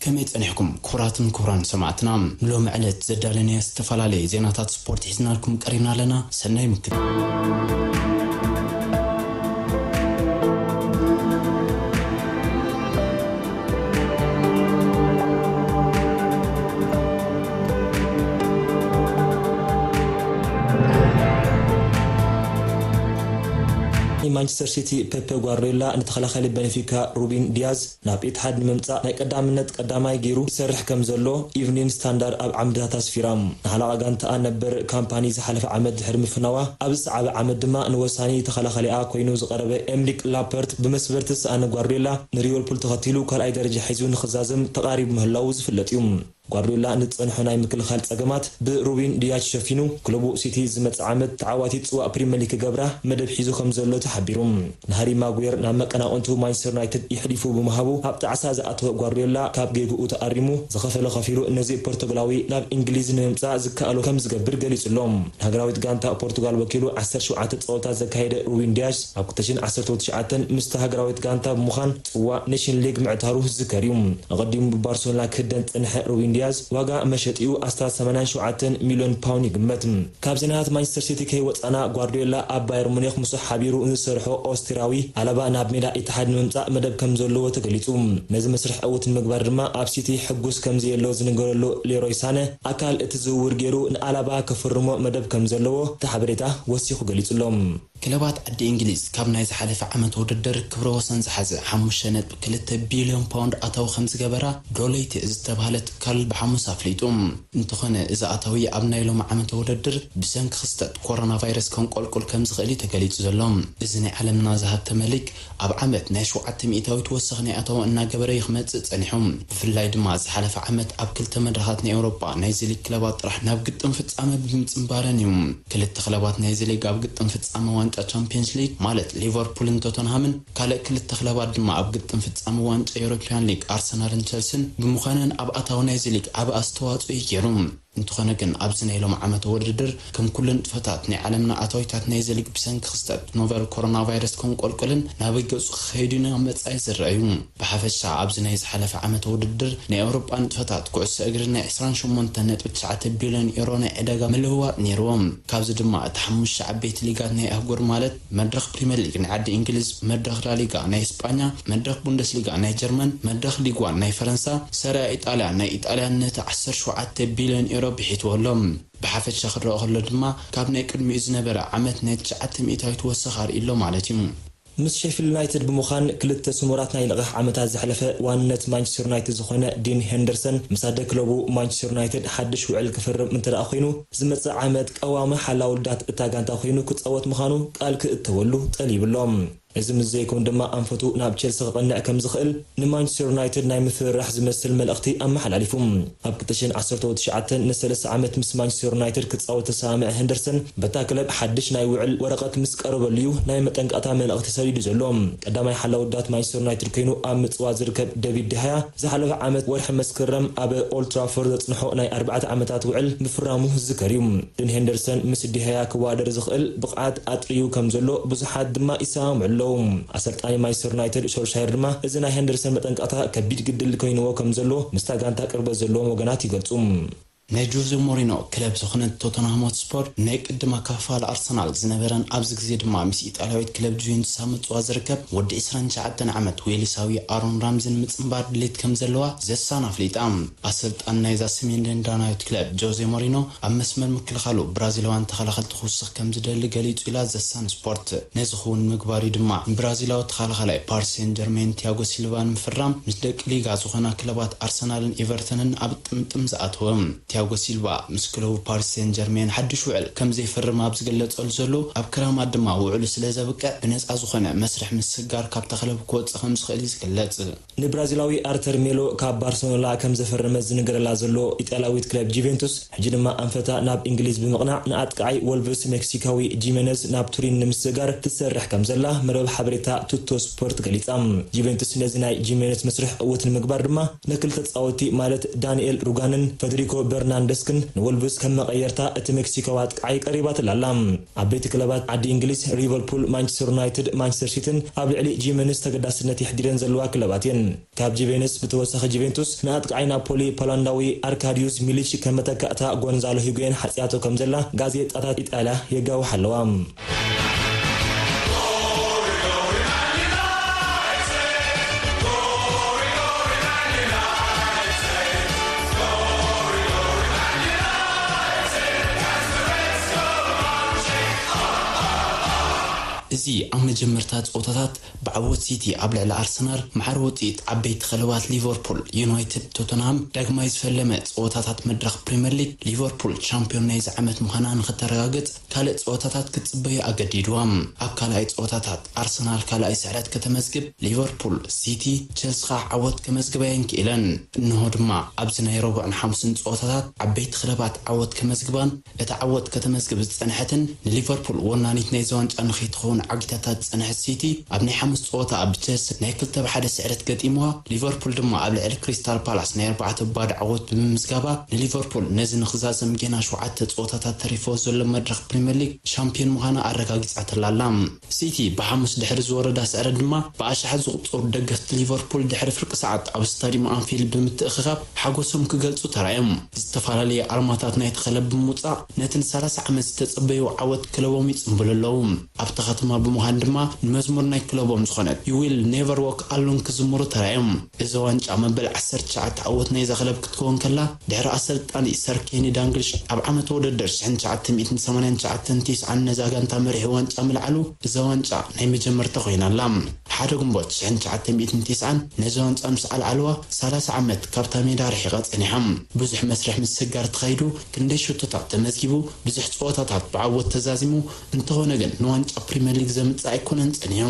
ከመይ ጸኒሕኩም ክቡራትን ክቡራን ሰማዕትና? ንሎሚ ዕለት ዘዳለናዮ ዝተፈላለየ ዜናታት ስፖርት ሒዝናልኩም ቀሪብና ኣለና። ሰናይ ምክትታል። ማንቸስተር ሲቲ ፔፕ ጓርዲዮላ ንተኸላኻሊ ቤንፊካ ሩቢን ዲያዝ ናብ ኢትሓድ ንምምጻእ ናይ ቀዳምነት ቀዳማይ ገይሩ ይሰርሕ ከም ዘሎ ኢቭኒንግ ስታንዳርድ ኣብ ዓምድታት ኣስፊራ። ንሓለቓ ጋንታኣ ነበር ካምፓኒ ዝሓለፈ ዓመት ድሕሪ ምፍናዋ፣ ኣብ ዝሰዓበ ዓመት ድማ ንወሳኒ ተኸላኻሊኣ ኮይኑ ዝቐረበ ኤምሊክ ላፐርት ብመስበርቲ ዝሰኣነ ጓርዲዮላ ንሊቨርፑል ተኸቲሉ ካልኣይ ደረጃ ሒዙ ንኽዛዘም ተቓሪቡ ምህላዉ ዝፍለጥ እዩ። ጓርዲዮላ ንዝጸንሖ ናይ ምክልኻል ጸገማት ብሩቢን ዲያዝ ሸፊኑ፣ ክለቡ ሲቲ ዝመጽእ ዓመት ተዓዋቲት ጽዋእ ፕሪምየር ሊግ ክገብራ መደብ ሒዙ ከም ዘሎ ተሓቢሩ። ንሃሪ ማጉየር ናብ መቀናቕንቱ ማንቸስተር ዩናይትድ ይሕሊፉ ብምሃቡ ኣብ ጣዕሳ ዝኣተወ ጓርዲዮላ፣ ካብ ጌግኡ ተኣሪሙ፣ ዝኸፈሎ ከፊሉ ነዚ ፖርቱጋላዊ ናብ እንግሊዝ ንምምጻእ ዝከኣሎ ከም ዝገብር ገሊጹ ኣሎ። ንሃገራዊት ጋንታ ፖርቱጋል ወኪሉ ዓሰርተ ሸውዓተ ጸወታ ዘካየደ ሩቢን ዲያዝ፣ ኣብ ክልተ ሽሕን ዓሰርተ ትሽዓተን ምስታ ሃገራዊት ጋንታ ብምዃን ጽዋእ ኔሽን ሊግ ምዕታሩ ዝዝከር እዩ። ኣቐዲሙ ብባርሴሎና ክህደን ዝጸንሐ ሩቢን ዲያዝ ዋጋ መሸጢኡ ኣስታት ሰማንያን ሸውዓተን ሚልዮን ፓውንድ ይግመት። ካብ ዜናታት ማንቸስተር ሲቲ ከይወጻና፣ ጓርዲዮላ ኣብ ባየር ሙኒክ ምስ ሓቢሩ ዝሰርሖ ኦስትሪያዊ ኣላባ ናብ ሜዳ ኢትሓድ ንምምጻእ መደብ ከም ዘለዎ ተገሊጹ። ነዚ መስርሕ ዕዉት ንምግባር ድማ ኣብ ሲቲ ሕጉስ ከም ዘየሎ ዝንገረሉ ሌሮይ ሳነ፣ ኣካል እቲ ዝውውር ገይሩ ንኣላባ ክፍርሞ መደብ ከም ዘለዎ እቲ ሓበሬታ ወሲኹ ገሊጹ ኣሎ። ክለባት ዓዲ እንግሊዝ ካብ ናይ ዝሓለፈ ዓመት ውድድር ክብረ ወሰን ዝሓዘ ሓሙሽተ ነጥቢ ክልተ ቢልዮን ፓውንድ ኣታዊ ከም ዝገበራ ዶሎይት ዝተባህለ ትካል ብሓሙስ ኣፍሊጡ። እንተኾነ፣ እዚ ኣታዊ ኣብ ናይ ሎሚ ዓመት ውድድር ብሰንኪ ክስተት ኮሮና ቫይረስ ከንቆልቁል ከም ዝኽእል እዩ ተገሊጹ ዘሎ። እዚ ናይ ዓለምና ዝሃብተመ ሊግ ኣብ ዓመት ናይ ሸውዓተ ሚእታዊት ወሰኽ ናይ ኣታዊ እናገበረ እዩ ክመጽእ ጸኒሑ። ብፍላይ ድማ ዝሓለፈ ዓመት ኣብ ክልተ መድረኻት ናይ ኤውሮጳ ናይዚ ሊግ ክለባት ጥራሕ ናብ ግጥም ፍጻመ ብምጽንባረን እዩ። ክልተ ክለባት ናይዚ ሊግ ኣብ ግጥም ፍጻመ ዋንጫ ቻምፒየንስ ሊግ፣ ማለት ሊቨርፑልን ቶተንሃምን፣ ካልእ ክልተ ክለባት ድማ ኣብ ግጥም ፍጻመ ዋንጫ ኤውሮፓያን ሊግ፣ ኣርሰናልን ቸልሲን ብምዃነን ኣብ ኣታዊ ናይዚ ሊግ ዓቢ ኣስተዋጽኦ እዩ ገይሩ። እንተኾነ ግን፣ ኣብዚ ናይ ሎም ዓመት ውድድር፣ ከም ኩሉ ንጥፈታት ናይ ዓለምና ኣታዊታት ናይዚ ሊግ ብሰንኪ ክስተት ኖቨል ኮሮና ቫይረስ ከንቆልቁልን ናበይ ገጹ ክኸይድ እዩ ናብ መጻኢ ዝረኣዩ። ብሓፈሻ፣ ኣብዚ ናይ ዝሓለፈ ዓመት ውድድር ናይ ኤውሮጳ ንጥፈታት ኩዕሶ እግሪ ናይ ዕስራን ሸሞንተን ነጥቢ ትሽዓተ ቢልዮን ኤውሮ ናይ ዕዳጋ ምልውዋጥ ነይርዎም። ካብዚ ድማ እቲ ሓሙሽተ ዓበይቲ ሊጋት ናይ ኣህጉር፣ ማለት መድረኽ ፕሪምየር ሊግ ናይ ዓዲ እንግሊዝ፣ መድረኽ ላሊጋ ናይ እስጳኛ፣ መድረኽ ቡንደስሊጋ ናይ ጀርመን፣ መድረኽ ሊግ ዋን ናይ ፈረንሳ፣ ሰሪያ ኢጣልያ ናይ ኢጣልያን ነቲ ዓሰርተ ሸውዓተ ቢልዮን ኤውሮ ብሒትዎ ኣሎ። ብሓፈሻ ክረኣ ከሎ ድማ፣ ካብ ናይ ቅድሚኡ ዝነበረ ዓመት ናይ ትሽዓተ ሚእታዊት ወሰኽ ኣርእዩ ኣሎ ማለት እዩ። ምስ ሼፊልድ ዩናይትድ ብምዃን ክልተ ስሙራት ናይ ልቓሕ ዓመታት ዘሕለፈ ዋንነት ማንቸስተር ዩናይትድ ዝኾነ ዲን ሄንደርሰን፣ ምስ ኣደ ክለቡ ማንቸስተር ዩናይትድ ሓድሽ ውዕል ክፈርም እንተ ደኣ ኮይኑ፣ ዝመጽእ ዓመት ቀዋሚ ሓላው ልዳት እታ ጋንታ ኮይኑ ክጻወት ምዃኑ ቃል ክእተወሉ ጠሊቡ ኣሎ። እዚ ምስ ዘይኮን ድማ ኣንፈቱ ናብ ቸልሲ ክቕንዕ ከም ዝኽእል ንማንቸስተር ዩናይትድ ናይ ምፍርራሕ ዝመስል መልእኽቲ ኣመሓላሊፉ። ኣብ ክልተ ሽሕን ዓሰርተ ትሽዓተን ንሰለስተ ዓመት ምስ ማንቸስተር ዩናይትድ ክጻወት ተሰማምዐ ሄንደርሰን፣ በታ ክለብ ሓድሽ ናይ ውዕል ወረቐት ምስ ቀረበሉ እዩ ናይ መጠንቀቕታ መልእኽቲ ሰዲዱ ዘሎ። ቀዳማይ ሓላው ዳት ማንቸስተር ዩናይትድ ኮይኑ ኣብ ምጽዋት ዝርከብ ዴቪድ ዲሃያ፣ ዝሓለፈ ዓመት ወርሒ መስከረም ኣብ ኦልድ ትራፎርድ ዘጽንሖ ናይ ኣርባዕተ ዓመታት ውዕል ምፍራሙ ዝዝከር እዩ። ድን ሄንደርሰን ምስ ዲሃያ ክዋደር ዝኽእል ብቕዓት ኣጥርዩ ከም ዘሎ ብዙሓት ድማ ይሰማምዑ ኣለዉ። ኣሰልጣኒ ማንቸስተር ዩናይትድ ሶልሻየር ድማ፣ እዚ ናይ ሄንደርሰን መጠንቀቕታ ከቢድ ግድል ኮይንዎ ከም ዘሎ ምስታ ጋንታ ቅርበት ዘለዎም ወገናት ይገልጹ። ናይ ጆዜ ሞሪኖ ክለብ ዝኾነት ቶተንሃም ሆትስፐር፣ ናይ ቅድም ኣካፋሊ ኣርሰናል ዝነበረን ኣብዚ ግዜ ድማ ምስ ኢጣልያዊት ክለብ ጁቬንቱስ ኣብ ምጽዋት ዝርከብ ወዲ ዕስራን ትሽዓተን ዓመት ዌልሳዊ ኣሮን ራምዚ ንምጽንባር ድሌት ከም ዘለዋ ዘሳን ኣፍሊጣ። ኣሰልጣን ናይዛ ሰሜን ለንዳናዊት ክለብ ጆዜ ሞሪኖ፣ ኣብ መስመር ምክልኻሉ ብራዚላውያን ተኸላኸልቲ ክውስኽ ከም ዝደሊ ገሊጹ ኢላ ዘሳን ስፖርት። ነዚ ክውን ምግባር እዩ ድማ ንብራዚላዊ ተኸላኻላይ ፓሪስ ሴን ጀርሜን ቲያጎ ሲልቫ ንምፍራም ምስ ደቂ ሊጋ ዝኾና ክለባት ኣርሰናልን ኤቨርተንን ኣብ ጥምጥም ዝኣተወ። ቲያጎ ሲልቫ ምስ ክለቡ ፓሪስ ሴን ጀርሜን ሓድሽ ውዕል ከም ዘይፈርም ኣብ ዝገለጸሉ ዘሎ፣ ኣብ ክራማት ድማ ውዕሉ ስለ ዘብቅዕ ብነጻ ዝኾነ መስርሕ ምስግጋር ካብታ ክለብ ክወጽእ ከም ዝኽእል እዩ ዝግለጽ። ንብራዚላዊ ኣርተር ሜሎ ካብ ባርሰሎና ከም ዘፈረመ ዝንገረላ ዘሎ ኢጣልያዊት ክለብ ጁቬንቱስ፣ ሕጂ ድማ ኣንፈታ ናብ እንግሊዝ ብምቕናዕ፣ ንኣጥቃዓይ ወልቭስ ሜክሲካዊ ጂሜነዝ ናብ ቱሪን ንምስግጋር ትሰርሕ ከም ዘላ መርበብ ሓበሬታ ቱቶ ስፖርት ገሊጻ። ጁቬንቱስ ነዚ ናይ ጂሜነዝ መስርሕ ዕዉት ንምግባር ድማ፣ ንክልተ ተጻወትቲ ማለት ዳንኤል ሩጋንን ፈደሪኮ በርና ፈርናንደስ ግን ንወልቭስ ከም መቐየርታ እቲ ሜክሲኮዊ ኣጥቃዓይ ቀሪባትላ ኣላ። ዓበይቲ ክለባት ዓዲ እንግሊዝ ሊቨርፑል፣ ማንቸስተር ዩናይትድ፣ ማንቸስተር ሲቲን ኣብ ልዕሊ ጂመንስ ተገዳስነት የሕዲረን ዘለዋ ክለባት እየን። ካብ ጁቬንስ ብተወሳኺ ጁቬንቱስ ንኣጥቃዓይ ናፖሊ ፖላንዳዊ ኣርካዲዩስ ሚሊች ከም መተካእታ ጎንዛሎ ሂጎየን ሓጽያቶ ከም ዘላ ጋዜጣታት ኢጣልያ የጋውሓ ኣለዋ። እዚ ኣብ መጀመርታ ጸወታታት ብዓወት ሲቲ ኣብ ልዕሊ ኣርሰናል፣ ማዕረ ውጽኢት ዓበይቲ ክለባት ሊቨርፑል፣ ዩናይትድ፣ ቶተንሃም ዳግማይ ዝፈለመ ጸወታታት መድረኽ ፕሪምየር ሊግ፣ ሊቨርፑል ቻምፒዮን ናይዚ ዓመት ምዃና ንኽተረጋግጽ ካልእ ጸወታታት ክትጽበዩ ኣገዲድዋ። ኣብ ካልኣይ ጸወታታት ኣርሰናል ካልኣይ ስዕረት ከተመዝግብ፣ ሊቨርፑል፣ ሲቲ፣ ቸልሲ ኸኣ ዓወት ከመዝግባ እየን ክኢለን። እንሆ ድማ ኣብዚ ናይ ረቡዕን ሓሙስን ጸወታታት ዓበይቲ ክለባት ዓወት ከመዝግባን እታ ዓወት ከተመዝግብ ዝጸንሐትን ንሊቨርፑል ወናኒት ናይዚ ዋንጫ ንኸይትኸውን ዓጊታታ ዝጸንሐት ሲቲ፣ ኣብ ናይ ሓሙስ ጸወታ ብቸልሲ ናይ ክልተ ብ ሓደ ስዕረት ገጢምዋ። ሊቨርፑል ድማ ኣብ ልዕሊ ክሪስታል ፓላስ ናይ ኣርባዕተ ብ ባዶ ዓወት ብምምዝጋባ፣ ንሊቨርፑል ነዚ ንኽዛዘም ጌና ሸውዓተ ጸወታታት ተሪፍዎ ዘሎ መድረኽ ፕሪምየር ሊግ ሻምፒዮን ምዃና ኣረጋጊጻትላ ኣላ። ሲቲ ብሓሙስ ድሕሪ ዝወረዳ ስዕረት ድማ ብኣሽሓት ዝቑጸሩ ደገፍቲ ሊቨርፑል ድሕሪ ፍርቂ ሰዓት ኣብ ስታዲየም ኣንፊልድ ብምትእኽኻብ ሓጎሶም ክገልጹ ተራእዮም። ዝተፈላለየ ኣርማታት ናይቲ ክለብ ብምውጻእ ነቲ ንሰላሳ ዓመት ዝተጸበይዎ ዓወት ክለቦም ይጽንብሉ ኣለዉ። ኣብታ ከተማ ብምዃን ድማ ንመዝሙር ናይ ክለቦም ዝኾነት You Will Never Walk Alone ክዝምሩ ተራእዮም። እዛ ዋንጫ መበል ዓሰርተ ትሽዓተ ዓወት ናይዛ ክለብ ክትከውን ከላ፣ ድሕሪ ኣሰልጣኒ ሰር ኬኒ ዳንግልሽ ኣብ ዓመተ ውድድር ሽሕን ትሽዓተ ሚእትን ሰማንያን ትሽዓተን ቲስዓን ነዛ ጋንታ መሪሑ ዋንጫ ምልዓሉ፣ እዛ ዋንጫ ናይ መጀመርታ ኮይና ኣላ። ሓደ ግንቦት ሽሕን ትሽዓተ ሚእትን ቲስዓን ነዛ ዋንጫ ምስ ኣልዓልዋ፣ ሰላሳ ዓመት ካብታ ሜዳ ርሒቓ ጸኒሓ። ብዙሕ መስርሕ ምስግጋር ተኻይዱ፣ ክንደይ ሽቶታት ተመዝጊቡ፣ ብዙሕ ጸወታታት ብዓወት ተዛዚሙ፣ እንተኾነ ግን ንዋንጫ ፕሪምየር ሊግ ዘምጽእ ኣይኮነን ጸኒሑ።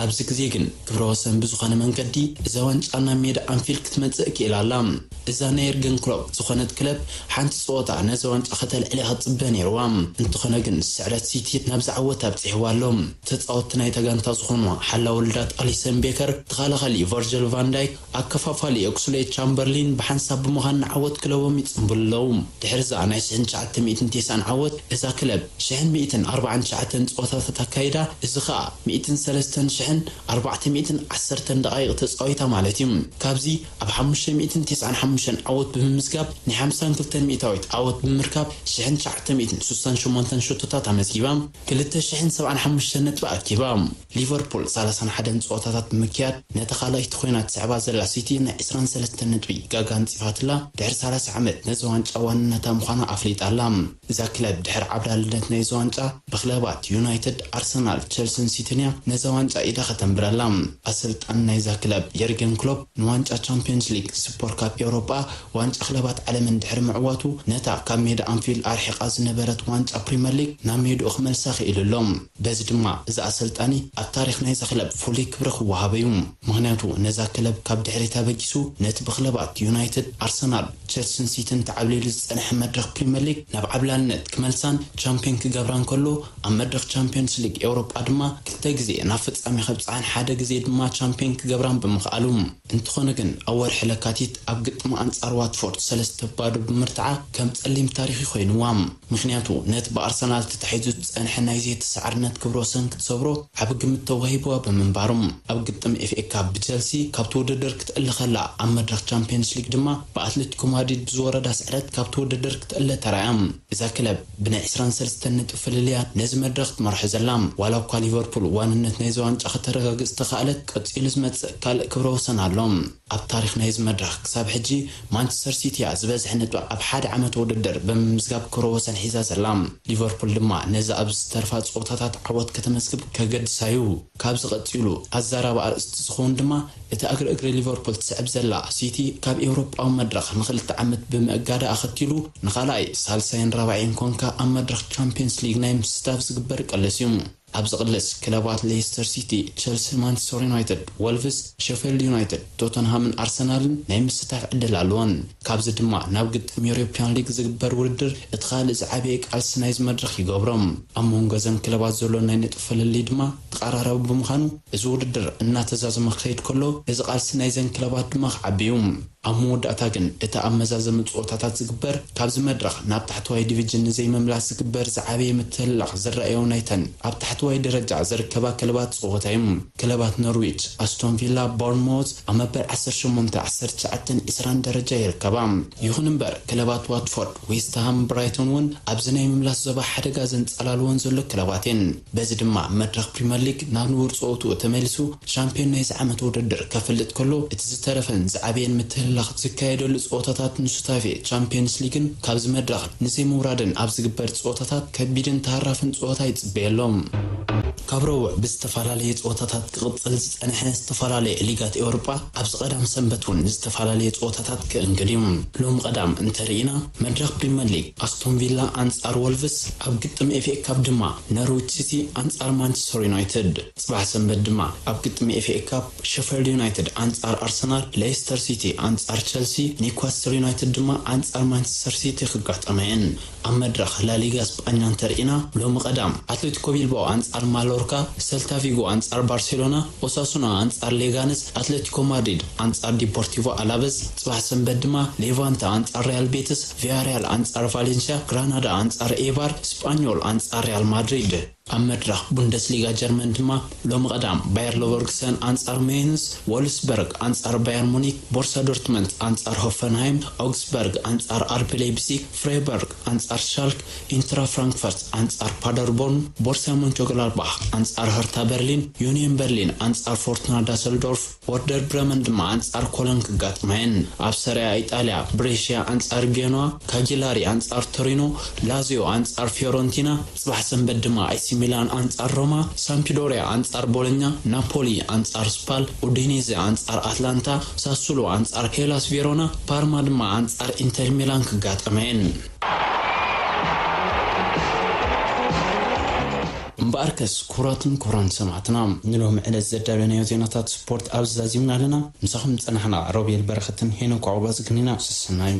ኣብዚ ግዜ ግን ክብረ ወሰን ብዝኾነ መንገዲ እዛ ዋንጫ ናብ ሜዳ ኣንፊልድ ክትመጽእ ክኢላ ኣላ። እዛ ናይ የርገን ክሎፕ ዝኾነት ክለብ ሓንቲ ጸወታ ነዚ ዋንጫ ከተልዕል እያ ክትጽበ ነይርዋ። እንተኾነ ግን ስዕረት ሲቲ ናብዚ ዓወት ኣብጺሕዋ ኣሎ። ተጻወትቲ ናይታ ጋንታ ዝኾኑ ሓላዊ ውልዳት ኣሊሰን ቤከር፣ ተኸላኻሊ ቨርጅል ቫን ዳይክ፣ ኣከፋፋሊ ኦክስሌድ ቻምበርሊን ብሓንሳብ ብምዃን ንዓወት ክለቦም ይጽንብሉ ኣለዉ። ድሕሪ እዛ ናይ ሽሕን ትሽዓተ ሚእትን ቴስዓን ዓወት፣ እዛ ክለብ ሽሕን ሚእትን ኣርባዓን ትሽዓተን ጸወታታት ኣካይዳ፣ እዚ ኸኣ ሚእትን ሰለስተን ሽሕን ኣርባዕተ ሚእትን ዓሰርተን ደቓይቕ ተጻዊታ ማለት እዩ። ካብዚ ኣብ ሓሙሽተ ሚእትን ቴስዓን ሓሙሽተን ዓወት ብምምዝጋብ፣ ናይ ሓምሳን ክልተን ሚእታዊት ዓወት ብምርካብ፣ ሽሕን ትሽዓተ ሚእትን ሱሳን ሸሞንተን ሸቶታት ኣመዝጊባ፣ ክልተ ሽሕን ሰብዓን ሓሙሽተን ነጥቢ ኣኪባ። ሊቨርፑል ሰላሳን ሓደን ጸወታታት ብምክያድ፣ ነታ ካልኣይቲ ኮይና ትስዕባ ዘላ ሲቲ ናይ ዕስራን ሰለስተን ነጥቢ ጋጋ ኣንጺፋትላ፣ ድሕሪ ሰላሳ ዓመት ነዚ ዋንጫ ዋንነታ ምዃና ኣፍሊጣ ኣላ። እዛ ክለብ ድሕሪ ዓብላልነት ናይዚ ዋንጫ፣ ብክለባት ዩናይትድ፣ ኣርሰናል፣ ቸልሲን ሲቲን እያ ነዛ ዋንጫ ኢዳ ከተንብረላ። ኣሰልጣኒ ናይዛ ክለብ የርገን ክሎፕ ንዋንጫ ቻምፒዮንስ ሊግ፣ ሱፐር ካፕ ኤውሮጳ፣ ዋንጫ ክለባት ዓለምን ድሕሪ ምዕዋቱ፣ ነታ ካብ ሜዳ ኣንፊልድ ኣርሒቓ ዝነበረት ዋንጫ ፕሪምየር ሊግ ናብ ሜድኡ ክመልሳ ክኢሉ ኣሎ። በዚ ድማ እዚ ኣሰልጣኒ ኣብ ታሪኽ ናይዛ ክለብ ፍሉይ ክብሪ ክወሃቦ እዩ። ምኽንያቱ ነዛ ክለብ ካብ ድሕሪት ኣበጊሱ ነቲ ብክለባት ዩናይትድ፣ ኣርሰናል፣ ቸልሲን ሲቲን ተዓብሊሉ ዝጸንሐ መድረኽ ፕሪምየር ሊግ ናብ ዓብላልነት ክመልሳን ቻምፒዮን ክገብራን ከሎ፣ ኣብ መድረኽ ቻምፒዮንስ ሊግ ኤውሮጳ ድማ ክልተ ግዜ ናብ ፍጻሜ ከብጽሓን ሓደ ግዜ ድማ ቻምፒዮን ክገብራን ብምኽኣሉ። እንተኾነ ግን ኣብ ወርሒ ለካቲት ኣብ ግጥም ኣንጻር ዋትፎርድ ሰለስተ ባዶ ብምርትዓ ከም ጸሊም ታሪኽ ኮይንዋ። ምኽንያቱ ነቲ ብኣርሰናል ተታሒዙ ዝጸንሐ ናይ ዘይተሳዕርነት ክብረ ወሰን ክትሰብሮ ዓቢ ግምት ተዋሂብዋ ብምንባሩ። ኣብ ግጥም ኤፍ ኤ ካፕ ብቸልሲ ካብቲ ውድድር ክትእለ ከላ፣ ኣብ መድረኽ ቻምፒዮንስ ሊግ ድማ ብኣትሌቲኮ ማድሪድ ብዝወረዳ ስዕረት ካብቲ ውድድር ክትእለ ተራእያ። እዛ ክለብ ብናይ ዕስራን ሰለስተን ነጥቢ ፍልልያ ነዚ መድረኽ ትመርሖ ዘላ። ዋላ እኳ ሊቨርፑል ዋንነት ናይዚ ዋንጫ ከተረጋግጽ ተኻእለት፣ ቀጺሉ ዝመጽእ ካልእ ክብረ ወሰን ኣሎ። ኣብ ታሪኽ ናይዚ መድረኽ ክሳብ ሕጂ ማንቸስተር ሲቲ እያ ዝበዝሐ ነጥቢ ኣብ ሓደ ዓመት ውድድር ብምምዝጋብ ክብረ ወሰን ሒዛ ዘላ። ሊቨርፑል ድማ ነዚ ኣብ ዝተርፋ ጸወታታት ዓወት ከተመዝግብ ከገድሳ እዩ። ካብዚ ቀጺሉ ኣዛራቢ ኣርእስቲ ዝኸውን ድማ እቲ እግሪ እግሪ ሊቨርፑል ትስዕብ ዘላ ሲቲ ካብ ኤውሮጳዊ መድረኽ ንኽልተ ዓመት ብምእጋዳ ኣኸቲሉ ንኻልኣይ፣ ሳልሳይን ራብዓይን ኮንካ ኣብ መድረኽ ቻምፒየንስ ሊግ ናይ ምስታፍ ዝግበር ቅልስ እዩ። ኣብዚ ቅልስ ክለባት ሌስተር ሲቲ፣ ቸልሲ፣ ማንቸስተር ዩናይትድ፣ ወልቭስ፣ ሸፊልድ ዩናይትድ፣ ቶተንሃምን ኣርሰናልን ናይ ምስታፍ ዕድል ኣለወን። ካብዚ ድማ ናብ ግጥም ዩሮፕያን ሊግ ዝግበር ውድድር እቲ ካልእ ዝዓበየ ቃልሲ ናይዚ መድረኽ ይገብሮ። ኣብ መንጎ እዘን ክለባት ዘሎ ናይ ነጥቢ ፍልልይ ድማ ተቐራራቢ ብምዃኑ፣ እዚ ውድድር እናተዛዘመ ክኸይድ ከሎ፣ እዚ ቃልሲ ናይዘን ክለባት ድማ ክዓቢ እዩ። ኣብ መወዳእታ ግን እቲ ኣብ መዛዘሚ ጸወታታት ዝግበር ካብዚ መድረኽ ናብ ታሕተዋይ ዲቪጅን ንዘይምምላስ ዝግበር ዝዓበየ ምትህልላኽ ዝረኣዮ ናይተን ኣብ ታሕተዋይ ደረጃ ዝርከባ ክለባት ጸወታ እዩ። ክለባት ኖርዊች፣ ኣስቶን ቪላ፣ ቦርንሞዝ ኣብ መበል ዓሰርተ ሸሞንተ፣ ዓሰርተ ትሽዓተ፣ ዕስራን ደረጃ ይርከባ። ይኹን እምበር ክለባት ዋትፎርድ፣ ዌስትሃም፣ ብራይቶን እውን ኣብዚ ናይ ምምላስ ዞባ ሓደጋ ዘንጸላልወን ዘሎ ክለባት እየን። በዚ ድማ መድረኽ ፕሪምየር ሊግ ናብ ንቡር ጸወትኡ ተመሊሱ ሻምፒዮን ናይዚ ዓመት ውድድር ከፍልጥ ከሎ፣ እቲ ዝተረፈን ዝዓበየን ምትህልላኽ ዝካየደሉ ጸወታታት ንሱታፌ ቻምፒየንስ ሊግን ካብዚ መድረኽ ንዘይምውራድን ኣብ ዝግበር ጸወታታት ከቢድን ተሃራፍን ጸወታ ይጽበየሎም። ካብ ረቡዕ ብዝተፈላለየ ጸወታታት ክቕጽል ዝጸንሐ ዝተፈላለየ ሊጋት ኤውሮጳ ኣብዚ ቀዳም ሰንበት እውን ዝተፈላለየ ጸወታታት ክእንግድ እዩ። ሎም ቀዳም እንተርኢና፣ መድረኽ ፕሪምየር ሊግ ኣስቶን ቪላ ኣንጻር ወልቭስ፣ ኣብ ግጥም ኤፍኤ ካፕ ድማ ኖርዊች ሲቲ ኣንጻር ማንቸስተር ዩናይትድ። ጽባሕ ሰንበት ድማ ኣብ ግጥም ኤፍኤ ካፕ ሸፈልድ ዩናይትድ ኣንጻር ኣርሰናል፣ ሌስተር ሲቲ ኣንጻር ቸልሲ፣ ኒውካስትል ዩናይትድ ድማ ኣንጻር ማንቸስተር ሲቲ ክጋጠማ እየን። ኣብ መድረኽ ላሊጋ ስጳኛ እንተርኢና፣ ሎሚ ቀዳም ኣትሌቲኮ ቢልባኦ ኣንጻር ማሎርካ፣ ሰልታ ቪጎ ኣንጻር ባርሴሎና፣ ኦሳሱና ኣንጻር ሌጋነስ፣ ኣትሌቲኮ ማድሪድ ኣንጻር ዲፖርቲቮ ኣላቨስ፣ ጽባሕ ሰንበት ድማ ሌቫንተ ኣንጻር ሪያል ቤትስ፣ ቪያሪያል ኣንጻር ቫሌንሲያ፣ ግራናዳ ኣንጻር ኤባር፣ ስጳኞል ኣንጻር ሪያል ማድሪድ። ኣብ መድረኽ ቡንደስሊጋ ጀርመን ድማ ሎሚ ቀዳም ባየር ሌቨርኩሰን ኣንጻር ሜንዝ፣ ዎልስበርግ ኣንጻር ባየር ሙኒክ፣ ቦርሳ ዶርትመንት ኣንጻር ሆፈንሃይም፣ ኦግስበርግ ኣንጻር ኣርቢ ሌይፕዚግ፣ ፍሬበርግ ኣንጻር ሻልክ፣ ኢንትራ ፍራንክፈርት ኣንጻር ፓደርቦርን፣ ቦርሲያ ሞንቸግላድባኽ ኣንጻር ሀርታ በርሊን፣ ዩኒየን በርሊን ኣንጻር ፎርቱና ዳሰልዶርፍ፣ ወርደር ብረመን ድማ ኣንጻር ኮሎን ክጋጥማ እየን። ኣብ ሰሪያ ኢጣልያ ብሬሽያ ኣንጻር ጌኖዋ፣ ካጊላሪ ኣንጻር ቶሪኖ፣ ላዚዮ ኣንጻር ፊዮረንቲና፣ ጽባሕ ሰንበት ድማ ኤሲ ሚላን ኣንጻር ሮማ፣ ሳምፒዶሪያ ኣንጻር ቦሎኛ፣ ናፖሊ ኣንጻር ስፓል፣ ኡዲኔዜ ኣንጻር ኣትላንታ፣ ሳሱሎ ኣንጻር ሄላስ ቬሮና፣ ፓርማ ድማ ኣንጻር ኢንተር ሚላን ክጋጠማ እየን። እምበኣርከስ ክቡራትን ክቡራን ሰማዕትና፣ ንሎሚ ዕለት ዘዳለናዮ ዜናታት ስፖርት ኣብዚ ዛዚምና ኣለና። ምሳኹም ዝጸናሕና ሮቤል በረኸትን ሄኖክ ዕቑባ ዝግኒና። ሰሰናዩ።